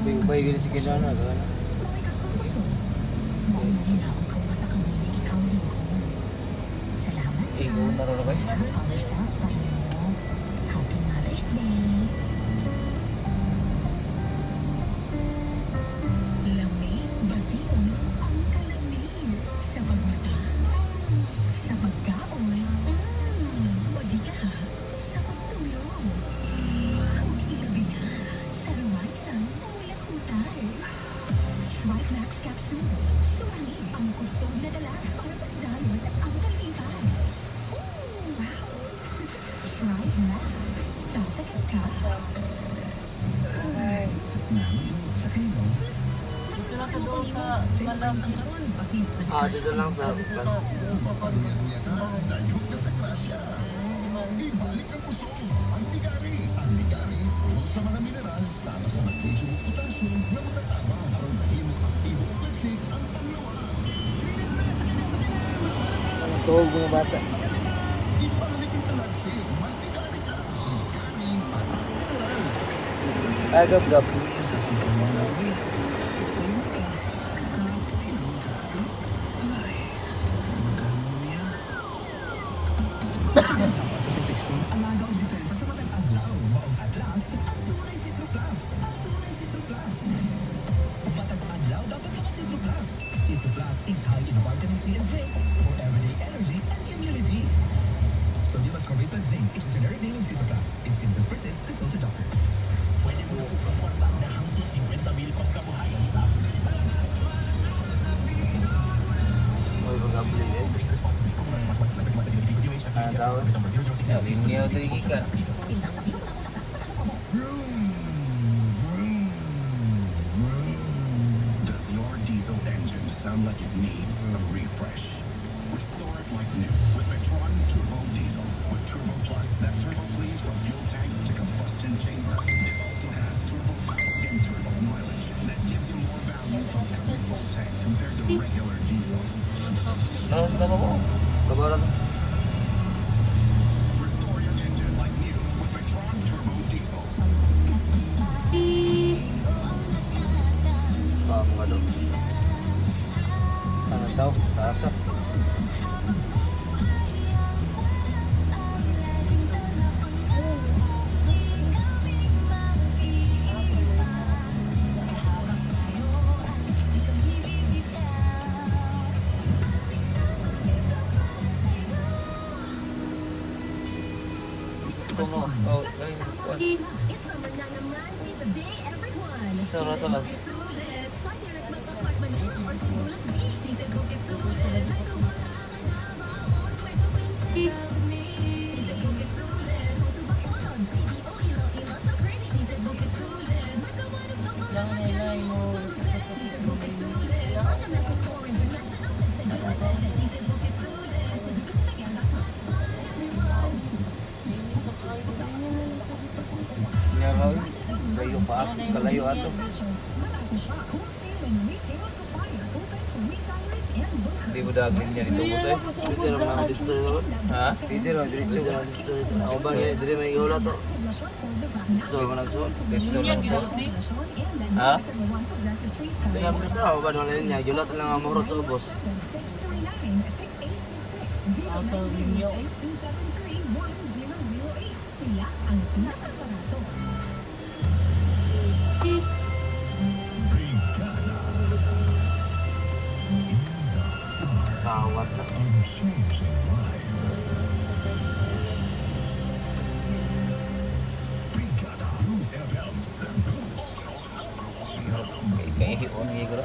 Ubay gini si Kinana gana. Ikaw na rin ba? Lami, bation, ang kalami. Sa pagmata, sa pagkaon, wagi ka ha, sa pagtulog. Ug ilabi na, sa romansang walang utal. Thrive Max Capsule, sulit ang kusog na dala para pagdayon ang kalipad. Ooh, wow! Thrive Max, tatagal ka. Dito lang ka doon sa Malam. Ah, dito lang sa Dito kan. sa doon sa pag. Dayog ka sa grasya. Si Ma'am. Ibalik ang kusog. Ang tigari. Ang tigari, puno sa mga mineral, sama sa magnesium ug potassium na makatabang aron mahimo ang tibuok lagsik ang panglawas. Ang tuhog mga bata. Ibalik ang talagsik. May tigari ka. Tigari, patak mineral. Ay, gap gap. Alaga og depensa sa matag adlaw. Maong at last, ang tunay Citro Plus. Ang tunay Citro Plus. Matag adlaw dapat naka Citro Plus. Citro Plus is high in vitamin C and zinc for everyday energy and immunity. Sodium ascorbate plus zinc is a generic name of Citro Plus. If symptoms persist, consult your doctor. Pwede mo na kwarta na hangtod 50 mil pagkabuhayan sa Oy, pag-abli eh. Drink responsibly. Ah, tawag. Linya ito yung ikan. Vroom, vroom, vroom. Does your diesel engine sound like it needs a refresh? Restore it like new with Vectron Turbo Diesel. With Turbo Plus, that turbo cleans from fuel tank to combustion chamber. It also has turbo power and turbo mileage that gives you more value from every full tank compared to regular diesels. No, sa tama mo. Kabara to. Restore your engine like new with Vectron Turbo Diesel. Ba mga do. Ano daw? Tasa. Kumo. Oh, ay, kuwan. Sa rasa lang. Lang na mo. Nya raw. Layo pa ato, kalayo ato. Hindi mo dagin niya dito ko sa'yo. Dito ra man dito sa dito. Ha? Dito ra diretso ra dito sa dito. Ako ba dire may gula to. Dito sa man so. Dito lang sa. Ha? Pinam ka ako ba wala niya gulat lang ang murot sa ubos. Ah, sa linyo. Sila ang pinakabarato. Brigada. In the heart Kawat na. of changing lives. Brigada News FM Cebu. Overall number one. Kay kay hion ang igura.